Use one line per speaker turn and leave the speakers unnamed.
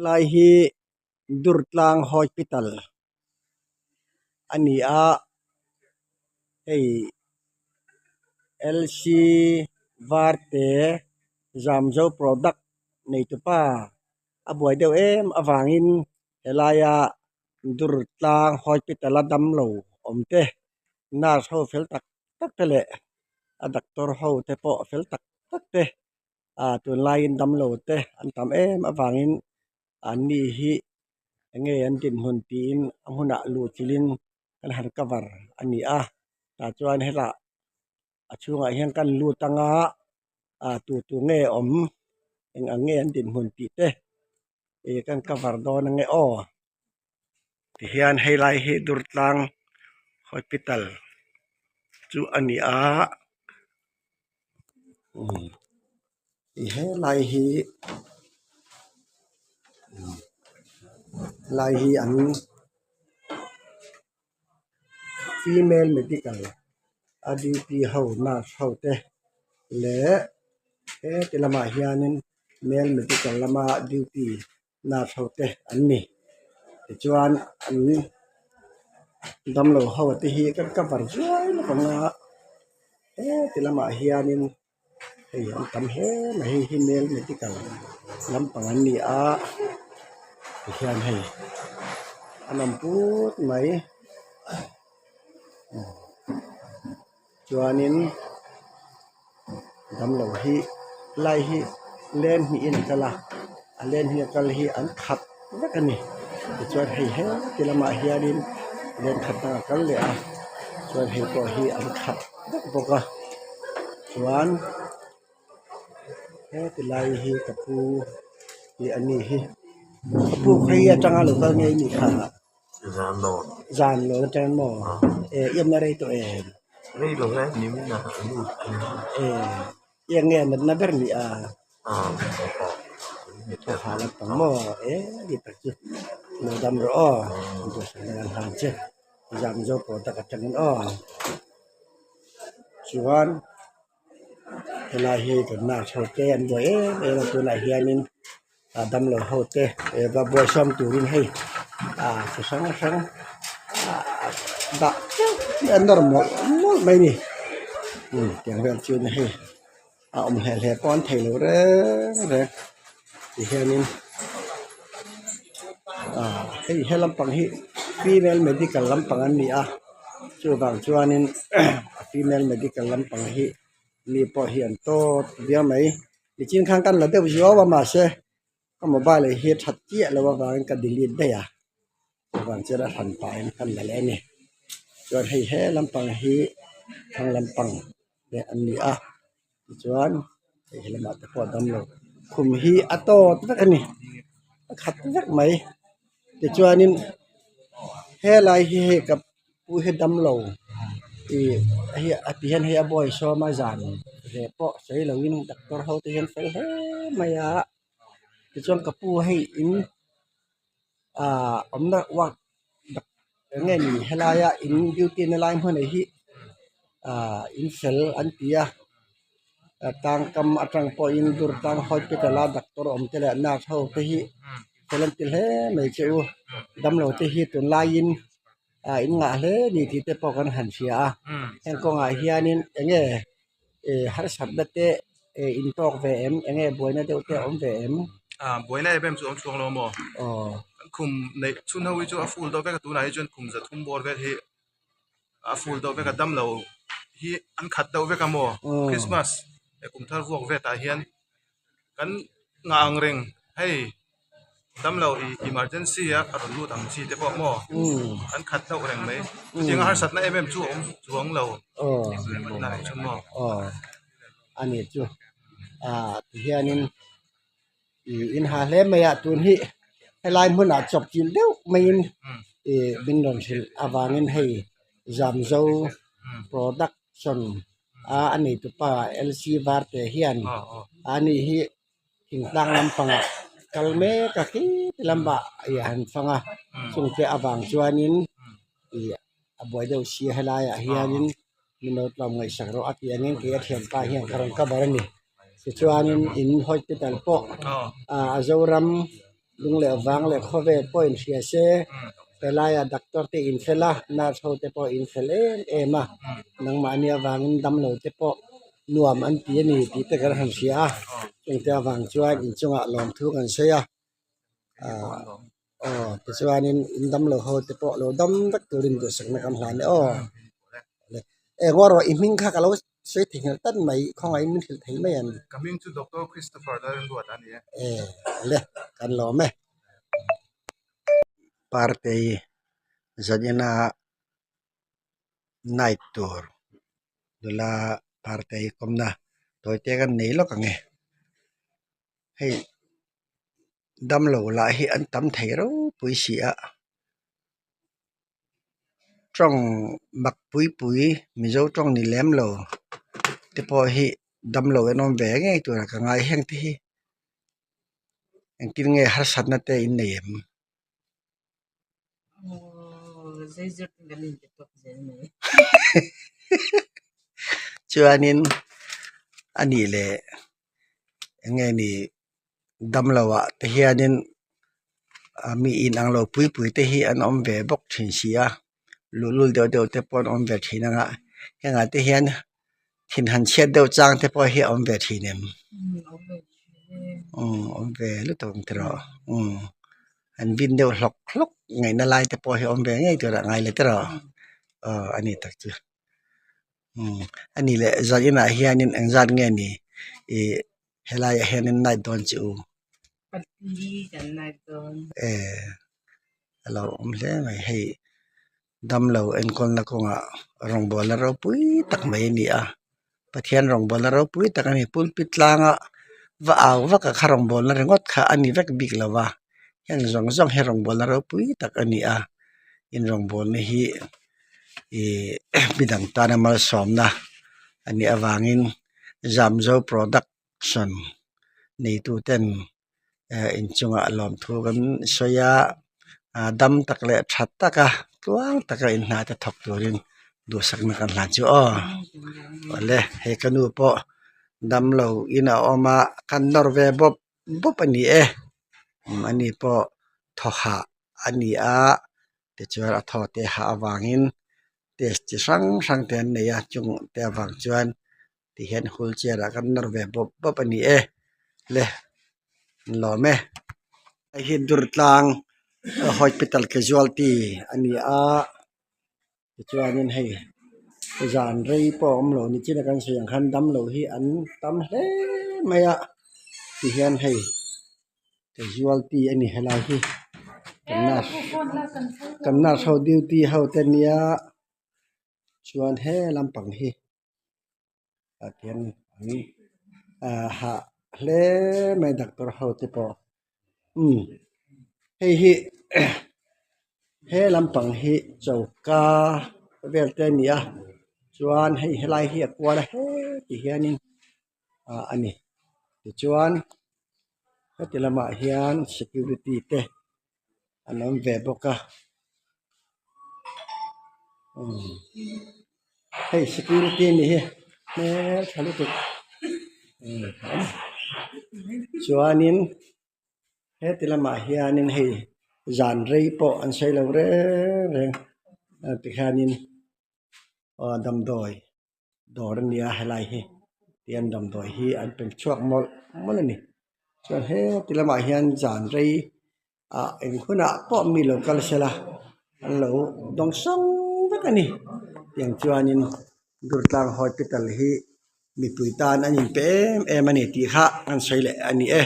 Helai hi Durtlang Hospital a ni a hei L C Varte Zamzo product nei tupa a buai deuh em avangin helaia Durtlang Hospital a damlo awm te nurse ho fel tak tak te leh a doctor ho te pawh fel tak tak te ah tunlaiin damlo te an tam em avangin an ni hi eng nge an dinhmun tiin a hmunah luh chilhin kan han cover a ni a tah chuan hetah a chhungah hian kan lut anga ah tu tu nge awm eng ang nge an dinhmun tih te ih kan cover dawn ange aw tihian helai hi Durtlang hospital chu a ni a umm ih helai hi helai hi an female medical a duty ho nurse ho te leh heti lamah hianin male medical lama duty nurse ho te an ni tichuan an damlo ho te hi kan cover zuai lawk ang a heti lamah hianin hei an tam hle mai hei hi male medical lampang an ni a tihian hei a nawm put mai chuanin damlo hi lai hi leng hnihin a kal a a leng hnih a kal hi an khat vek a ni tichuan hei heti lamah hianin leng khat dang a kal leh a chuan hei pawh hi an khat vek bawk a chuan heti lai hi ka pu tih a ni hi ka pu phei atanga lo kal ngei a nih kha. Zan lawn atang maw eh i awmna rei tawh em?
Rei lo e ni min a lut
eh eng nge natna ber ni a? Thawhah lampang maw eh ni tak chu lo dam rawh aw duhsakna kan hlan che zan zo pawh tak atangin aw chuan helai hi kan nurse ho te an buai em em a tunah hianin ah damlo ho te eh va buaisawm turin hei ah chi hrang hrang ah dah teuh hi an nawr mawlh mawlh mai a ni umm tiang vel chuan hei a awm hle hle pawh an thei lo reng reng tihianin ah hei he lampang hi female medical lampang an ni a chuvang chuanin female medical lampang hi mi pawh hi an tawt viau mai nichin khan kan la deuh zuau a mahse ka mobile hi a that chiah loh avangin ka delete daih a chuvang chuan a hran pahin kan la leh a ni chuan hei he lampang hi thlang lampang te an ni a tichuan hei helamah te pawh a dam lo khum hi a tawt vek a ni a khat vek mai tichuanin helai hi hei ka pu hi dam lo ih hei a ti hian hei a buai sawm a zan ve pawh sawi loin doctor ho te hian fel hle mai a tichuan ka pu hei in ah awmna work eng nge ni helaia in duty na lai hmun ah hi ah in fel an ti a tangkam atang pawhin Durtlang hospital a doctor awm te leh nurse ho te hi fel an ti hle mai che u damlo te hi tunlaiin ah in ngah hle a ni tih te pawh kan han hria a heng kawngah hianin eng nge ih harsatna te ih in tawk ve em eng nge buaina deuh te a awm ve em?
Ah buaina em em chu a awm chhuak lo maw?
Aw.
Kan khum neih chhun ho hi chu a full deuh vek a tunah hi chuan khum za thum bawr vel hi a full deuh vek a damlo hi an khat deuh vek a maw? Christmas leh kum thar vuak vet ah hian kan ngah ang reng hei damlo ih emergency a a rawn lut ang chi te pawh maw an khat deuh reng mai chutiang a harsatna em em chu a awm chuang lo tunah hi chuan maw.
Aw a ni chu ah tihianin ih in ha hle mai a tun hi helai hmunah chawp chilh deuh maiin ih min rawn hrilh avangin hei Zamzo production a a neitupa L C Varte hian ani hi thingtlang lampangah kal mek a khi ti lamah ih a han fang a chungte avang chuanin ih a buai deuh si a helaiah hianin min lo tlawm ngaihsak rawh a tih angin kei a thianpa hian ka rawn cover a ni tichuanin in hospital pawh ah a Zoram. Lung leh vang leh khawvel pawh inhria se helaiah doctor te infel a nurse ho te pawh infel em em a nangmahni avangin damlo te pawh nuam an ti a ni tih te kan han hria a chungte avang chuan inchungah lawmthu kan sawi a ah aw tichuanin in damlo ho te pawh lo dam vek turin duhsakna kan hlan e aw eng erawh i hming kha ka lo sawi theihnghilh tan mai khawngaihin min hrilh thei mai ang.
Ka hming chu Doctor Christopher Lalrinruat a ni e.
E le kan lawm e. Partei zanina night tur nula partei kawmna tawite kan nei lawk ang e. Hei damlo lah hi an tam thei ropui si a. Tawng mak pui pui mizo tawng ni lem lo te pawh hi damlo an awm ve ngei tura ka ngai heng te hi engtin nge harsatna te in nei em? Chuanin a nih leh eng nge ni damlo ah te hianin mi inang lo pui pui te hi an awm ve bawk thin si a luhlul deuh deuh te pawh an awm ve thin ang a hengah te hian thin han chhiat deuh chang te pawh hi a awm ve thin em umm awm ve lutuk ang tiraw umm an vin deuh hlawk hlawk ngaihna lai te pawh hi a awm ve ngei tur ah ngai leh tiraw aw a ni tak chu. Umm a nih leh zan inah hianin engzat nge ni ih helaiah hianin night dawn che u eh a lo awm hle mai hei damlo enkawlna kawngah rawngbawlna ropui tak mai a ni a Pathian rawngbawlna ropui tak a ni pulpit tlanga va au vak a kha rawngbawlna ringawt kha a ni vek bik lo va heng zawng zawng hi rawngbawlna ropui tak a ni a in rawngbawlna hi. Ihh midang tana malsawmna a nih avangin Zamzo production neitu ten eh inchungah lawmthu kan sawi a ah dam tak leh tha taka tluang taka in hna te thawk turin duhsakna kan hlan chu aw awle hei ka nu pawh damlo in a awm a kan nawr ve bawp bawp a ni e ani pawh thaw hah a ni a. Tichuan a thaw te hah avangin test chi hrang hrang te an nei a chung te avang chuan tihian wheelchair ah kan nawr ve bawp bawp a ni e le an lawm e hei hi Durtlang hospital casualty a ni a tichuanin hei zan rei pawh a awm lo nichin a kan sawi ang khan damlo hi an tam hle mai a tihian hei. Casualty a ni helai hi kan nurse kan nurse ho duty ho te nia chuan he lampang hi ah khian an ah hah hle mai doctor ho te pawh umm hei hi he lampang hi choka vel te a ni a chuan hei helai hi a kual a heti hianin ah a ni tichuan heti lamah hian security te an awm ve bawk a umm hei security a nih hi hmeltha lutuk umm chuanin heti lamah hianin hei zan rei pawh an sawi lo reng reng tikhianin aw damdawi. Dawr a nia helai hi tihian damdawi hi an pe chhuak mawlh mawlh a ni chuan heti lamah hian zan rei ah eng hunah pawh mi lo kal sela an lo dawng sawng vek a ni tiang chuanin Durtlang hospital hi mipui tan an inpe em em a ni tih kha an sawi leh a ni e.